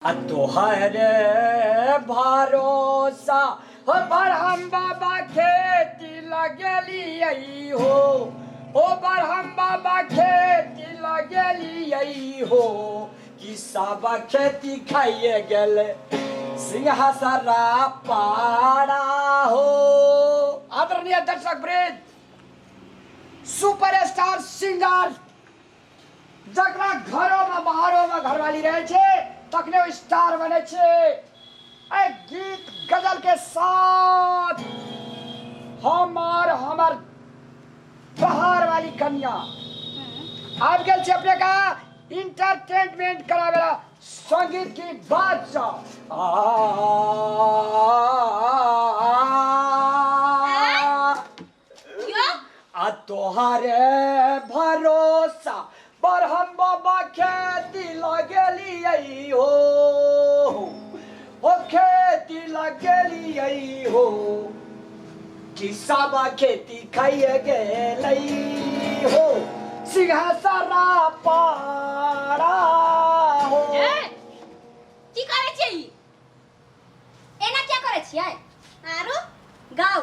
आ तोहरे भरोसा हो बरहम बाबा खेती लगेलियै हो, ओ बरहम बाबा खेती लगेलियै हो, कि सब खेती खाइए गेल सिंहासरा पारा हो। आदरणीय दर्शक वृंद, सुपर स्टार सिंगर जकरा घरोमे बाहरोमे घरवाली रहै छै तखने ओ स्टार बनै छै। एहि गीत गजलके साथ हमर हमर बाहर वाली कन्या आबि गेल छै अपने का इंटरटेनमेंट करावेला संगीत की बादशाह। आ क्यों? आ तोहारे भरोसा पर हम बाबा खेती लगेलियै हो, हो खेती लगेलियै हो, कि सब खेती खाइए गेलै हो सिंहासना पारा हो। ए, की करै छियै ई? एना क्या करै छियै? आरो गाउ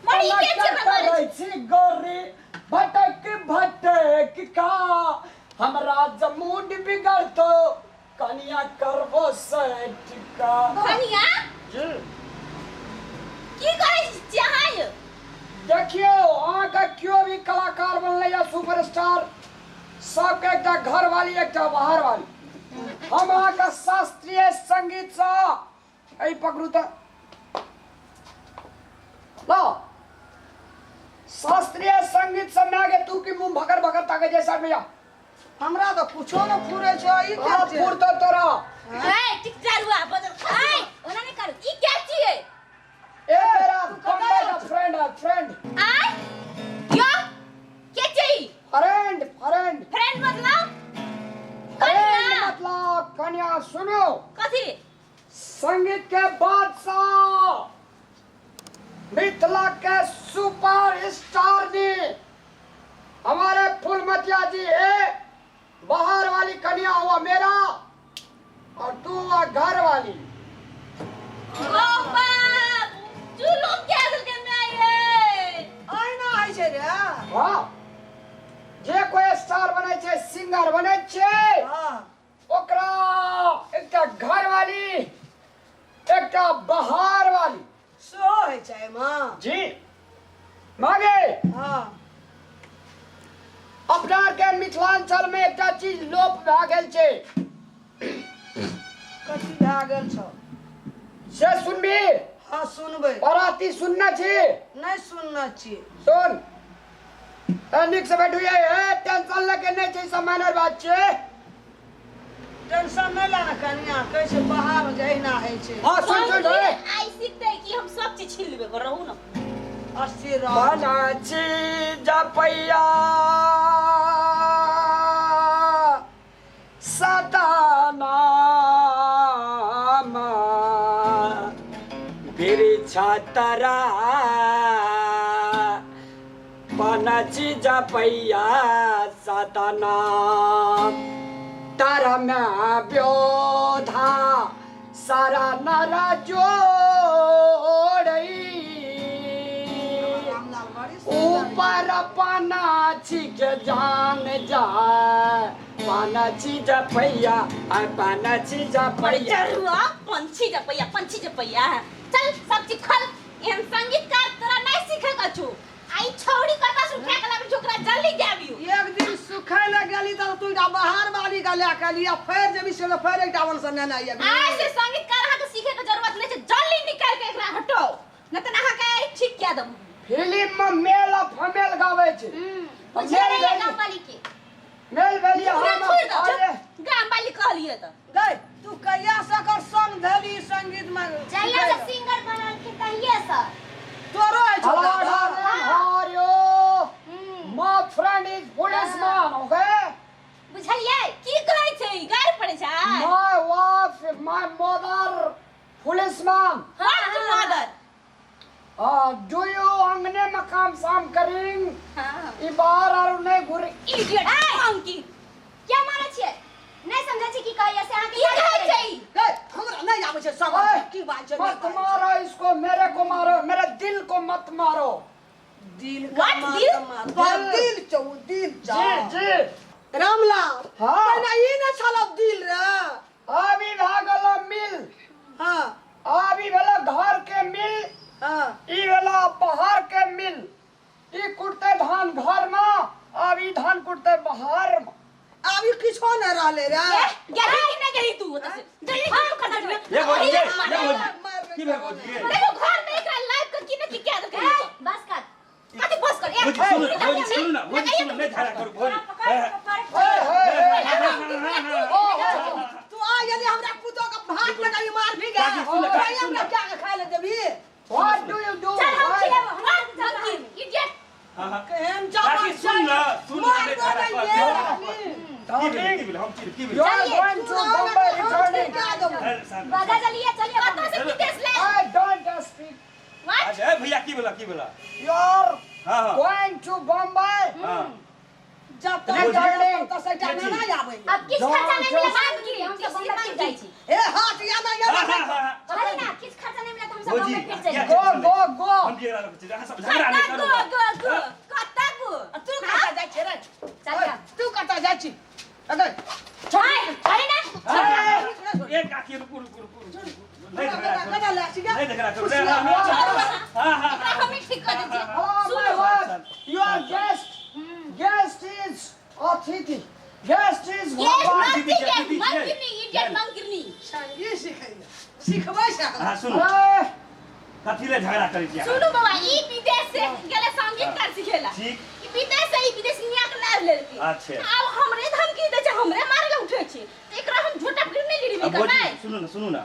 मरी एना के क्या छै हमरा करै छी गोरी भटक भटक का हमरा जमूड बिगड़तो कनिया करबो सेट का। कनिया जी की करै छियै अहाँ यौ? देखियौ अहाँके केओ भी कलाकार बनलै या सुपरस्टार सबके एकटा घरवाली एकटा बाहर वाली। हम अहाँके शास्त्रीय संगीतसँ एहि पकड़ू तऽ लो शास्त्रीय संगीत से मैं के तू की मुंह भकर भकर ताके जैसा भैया। हमरा तऽ कुछो न फुरै छै ई हाँ, के फुर तो तोरा। ए टिकटारुआ बदल ए ओना नहीं करू ई क्या छियै? ए मेरा तू कतऽ बम्बई का फ्रेंड है, फ्रेंड। आय यो के छै? फ्रेंड फ्रेंड फ्रेंड मतलब फ्रेंड कनिया। मतलब कन्या। सुनो कथी? संगीत के बादशाह मिथिला के सुपर स्टार जी हमारे फुलमतिया जी है। बाहर वाली कन्या हुआ मेरा और तू हुआ घर वाली। ओ बाप जुलुम के दिल के में आई है। आइना होइ छै रे। हाँ जे कोई स्टार बनै छै सिंगर बनै छै हाँ ओकरा एकटा घर वाली एकटा बाहर वाली सेहो होइ छै एहिमे। जी मागे हाँ अपना के मिथिलांचल में एकटा चीज लोप भए गेल छै। कथी भए गेल छौ से सुनबी? हाँ सुनबै। पराती सुनने छी? नहि सुनने छी। सुन ए नीक से बैठू ये, ए टेंशन लेके नहीं छै, सब माइनर बात छै। टेंशन नहि ला ने कनिया, कहै छै बाहर मे जहिना होइ छै। हाँ सुन सुन ए आई सीखते कि हम सब चीज छीन लेबे कर रहू ना। अस्थिर रह। बना छी जपैया सदा नाम बिरिछा तरा पनची जपैया सदा नाम तर में ब्योधा सारा नर जोड़ई रामलाल बड़ी सुंदर। ऊपर पना छिक जान जाए पाना छी जपैया आ पाना छी जपैया। जरुआ पंछी जपैया पंछी जपैया। चल सब चीज खल एहन संगीतकार तोरा नहीं सीखे कछु। आई छौड़ी कतऽ से उठा के लाबी छोकरा जल्दी जाबियो। एक दिन सुखै लए गेली तऽ तू एकटा बाहर वाली के लए के अली आ फेर जेबी से फेर एकटा वन से नेने आबी। आइ से संगीतकार अहाँ के सीखे के जरूरत नहीं छै, जल्दी निकाल के एकरा हटाओ न तऽ अहाँ के ठीक कए देब। फिल्म में मेल आ फीमेल गाबै छै। बुझे मेल नहीं भेली- गाम वाली के। मेल भेली पूरा हम छोड़ दो अरे गाम वाली कहलिए तऽ। गई तू कहिया से कर संग धली संगीत में? जहिया से सिंगर बनल के तहिए से तोरो है हेलो छोटा। Darling, how are you? My friend is policeman, okay? बुझलिए की कहै छै? गारि पड़ै छै? My wife, my mother, policeman. What mother? Do you अंगने में काम साम करिंग? हाँ ई बाहर आर नहीं घुरी। इडियट मंकी क्या मारै छियै? नहि समझै छी की कहैया से अहाँके की कहै छै ई? गै, हमरा नहि आबै छै समझ ओए, की बात छै नहि मत बात छै। मारो इसको, मेरे को मारो, मेरे दिल को मत मारो। दिल What का मार दिल? का मार पर दिल चौ दिल जी चौ जी। रामलाल। हाँ। पहिने ई ने छल दिल रे। अभी भए गेलो मिल। हाँ। अभी भेलो घर के मिल। हाँ। ई भेलो बाहर के मिल। ई कुटते धान घर में, अब ई धान कुटते बाहर में। आब ई किछो नहि रहलै रे। ए, गेलही कि नहि गेलही तू ओतऽ से? जल्दी तू खतम ये भौजी, ये ये भौजी, की भेल भौजी ये? देखो घर में एकरा लाइव के की न की कए देलकै। ए, बस कर। कथी बस कर? ए, भौजी सुनू ने, भौजी सुनू ने, भौजी सुनू ने, नहि झगड़ा करू भौजी। पकड़ पकड़। हे, हे, हे। तू आ यदि हमरा पुतोह के भात लगाबी मार भी गे। काकी सुन ने, काकी कहिया सुन हमरा ने। क्या के खाय ले देबी? What do you do? चल हम Why? खिलेबो हमरा चल। Monkey idiot. हाँ, हाँ। केहन काकी जवान सुन ने, सुन ने, मार नहि झगड़ा दे कर। ये। की भेल, की भेल, हम की की भेल? You are going to Bombay returning. बगा चलिए चलिए। कतऽ से विदेश ले? I don't speak. What? अच्छा, ए भैया की भेला, की भेला? You are हाँ हाँ going to Bombay. हाँ। जब तक भौजी। तब तक सैटा ना आबै। अब किछु खर्चा नहि मिला बात की हम सब बम्बई फिर जाइ छी। ए हाथ या ना या हाँ, ना। हाँ, हाँ, हाँ। कहली ना किछु खर्चा नहि मिला तऽ हम सब भौजी, बम्बई फिर जाइ किया छी। Go, go, go. हम की रहल छी? अहाँ सब झगड़ा नहि कतऽ करू। गो गो गो कतऽ गो? तू कतऽ जाइ छी रे? चल जा। तू कतऽ जाइ छी अगर? हाय, कहली ना। ए काकी, रुकू रुकू रुकू रुकू। नहि झगड़ा करू। कतऽ ले छी गे? नहि झगड़ा करू। हाँ हाँ हाँ। एकरा हम ठीक कऽ दै छियै। Oh my God! You are guest. Guest is अतिथि। Guest is ये भगवान। मंकी दीदी, के दीदी, मंकी इडियट मंकी। संगीत सिखैले सिखबै छै। हाँ सुनू, ए, कथी ले झगड़ा करै छी अहाँ? सुनू बाबा, ई विदेश से गेले संगीतकार सिखेला। ठीक। ई विदेश से ई विदेश निया के लाभ लेलकै। अच्छा। आब हमरे धमकी दै छै, हमरे मारे ला उठै छै, तऽ एकरा हम झोटा पकड़ नहि अब लेबै भौजी करबै। सुनू ने, सुनू ने,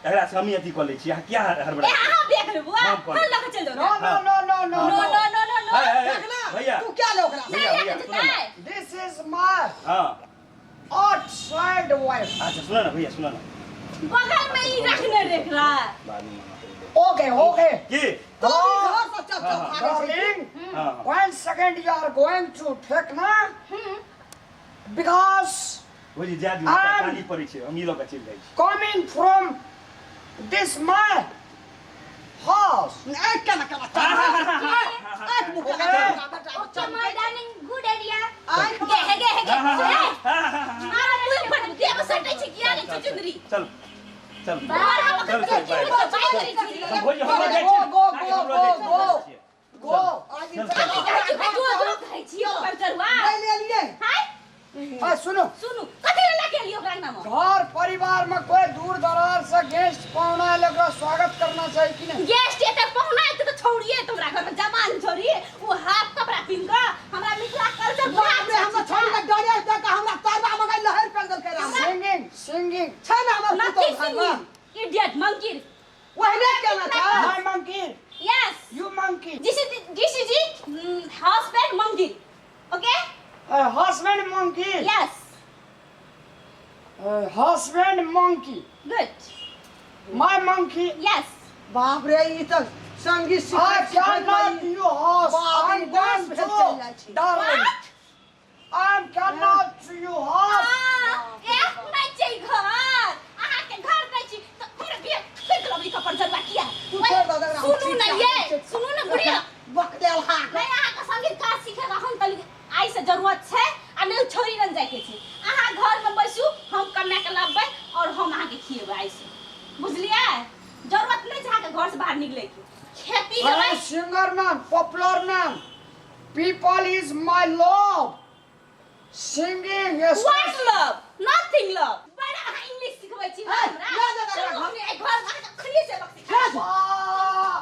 एकरा से हमही अथी कऽ लै छी, अहाँ किया हड़बड़ा? ए अहाँ देख लेबो। हम कऽ हम लऽ के चलि जाउ। No, no, no, no, no, no no. No no no no. हे, हे, हे, देखना भैया तू क्या ले ओकरा? भैया भैया सुनू ने। This is my हाँ outside wife. अच्छा सुनू ने भैया, सुनू ने। बगल में ई रखने रे एकरा। बादमे मना करि देब। Okay, okay. की तू भी घर से चल चल भागै छै। Darling, हाँ हाँ। one second you are going to take na? Because भौजी जा दियौ, आम। कानी पड़ै छै, हम ई लऽ कऽ चलि जाइ छी। coming from this my house. ए केना केना चल आँख मुँह केना चल। Okay my darling, good idea. आँख गे हे गे हे गे। हाँ, हाँ, ए, हाँ, हाँ, हाँ, हाँ। मारा मुँह फट देह सटै छै किया रे चुचुंदरी? चल चल बाहर हम चल चल बाय। बाय करै छी। हम भौजी हम लऽ जाइ Go, छी। go, काकी, go, हम लऽ जाइ छी, go, हम लऽ जाइ छी। Go. आज चल, चल। जो जो कहै छी ओकर जरुआ। नहीं ले लिए। हाय। आ, सुनो। सुनू, कथी लए लऽ के एलियै ओकरा अंगनामे? घर परिवार में कोई दूर दराज से गेस्ट पाहुना आयल, ओकरा स्वागत करना चाहिए कि नहीं? गेस्ट एते पहुना एते तऽ छौड़िए तोरा घरमे जवान छौड़ी ओ हाफ कपड़ा पिन्ह कऽ हमरा मिथिला कल्चर बाप रे, हमरा छोड़ी के डरे देख के हमरा तरबा मगाई लहर फेंक देलकै राम। Singing, singing. छै ने हमर नथिंग पुतोह घरमे? Singing idiot monkey. ओहने केना छै? My monkey, yes. you monkey. This is husband monkey, okay? Husband monkey. Yes. Husband monkey. Good. My monkey. Yes. बाप रे, ई तऽ संगीत I सिखैत सिखैत cannot you house. बाप रे, I'm dance going भेल चलि जाइ to, छी। darling. What? I'm cannot you house. एक नहि छै घर, अहाँके घर नहि छी तऽ हमरा बिया फेंक लबली कपड़ जरुआ किया? तू छोड़ दऽ एकरा, हम सुनू ठीक ने कए ये दै छियै। सुनू ने बुढ़िया। बकलेल हाक। नहि, अहाँके संगीतकार सीखेगा हम तऽ आइ से जरूरत छै आ नहि छोड़ी रन जाइके छै। अहाँ घरमे बैसू, हम कमाके के लाबबै और हम अहाँके खिएबै आइ से, बुझलियै? जरूरत नहि छै अहाँके घर से बाहर निकलैके। खेती I जेबै। am singer man, popular man. People is my love. Singing is What love? Nothing love. बड़ा अहाँ इंग्लिश सिखबै छी ए, हमरा। लऽ जा एकरा चलू घर। अपने एहि घर अहाँके अखनिये से सबक सिखा। Ah!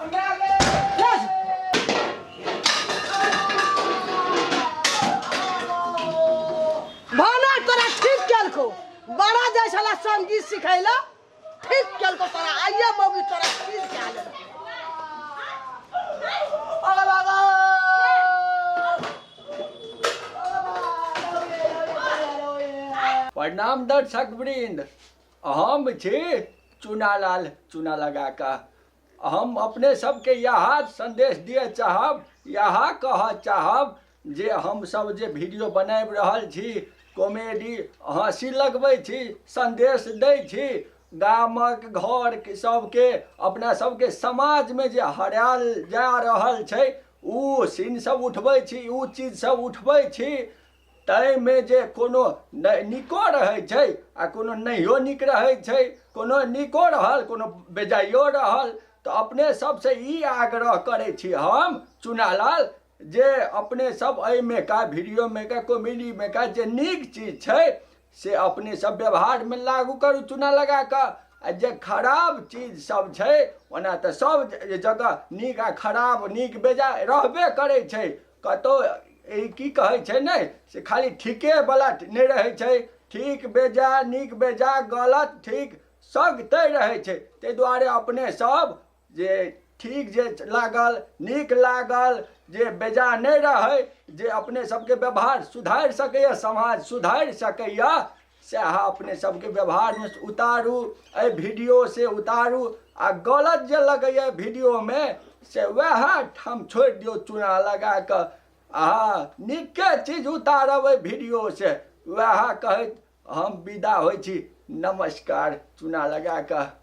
ले जा। भाना तोरा ठीक केलको, बड़ा जाइ छला संगीत सिखैला, ठीक केलको तोरा आइए मौगी तोरा ठीक कए लेलको। प्रणाम दर्शक वृंद, हम छी चुनालाल चुना लगा कऽ। हम अपने सबके इएह संदेश दिअ चाहब, इएह कहऽ चाहब जे हमसब जे वीडियो बनाबि रहल छी कॉमेडी हँसी लगबै छी, सन्देश दै छी। गामक घर सबके, अपना सबके समाजमे जे हरायल जा रहल छै ओ सीन सब उठबै छी, ओ चीज सब उठबै छी। ताहिमे जे कोनो नीको रहै छै आ कोनो नहियो नीक रहै छै, कोनो नीको रहल कोनो बेजाइयो रहल। तऽ अपने सबसँ ई आग्रह करै छी हम चुनालाल जे अपने सब एहिमे का वीडियोमे का कॉमेडीमे का जे नीक चीज छै से अपने सब व्यवहारमे लागू करू चूना लगा कऽ, आ जे खराब चीज सब छै, ओना तऽ सब जगह नीक आ खराब नीक बेजाय रहबे करै छै। कतहु ई की कहै छै ने से खाली ठीकेवला नहि रहै छै, ठीक बेजाय नीक बेजाय गलत ठीक सभतरि रहै छै। ताहि दुआरे अपने सब जे ठीक जे लागल नीक लागल जे बेजा नहि रहै, जे अपने सबके व्यवहार सुधारि सकैए, समाज सुधारि सकैए, सएह अपने सबके व्यवहारमे उतारू, एहि वीडियोसँ उतारू। आ गलत जे लगैए वीडियोमे से वएह ठाम छोड़ि दियौ चूना लगा कऽ, आ नीके चीज उतारब एहि वीडियोसँ। वएह कहैत हम विदा होइ छी। नमस्कार। चूना लगा कऽ।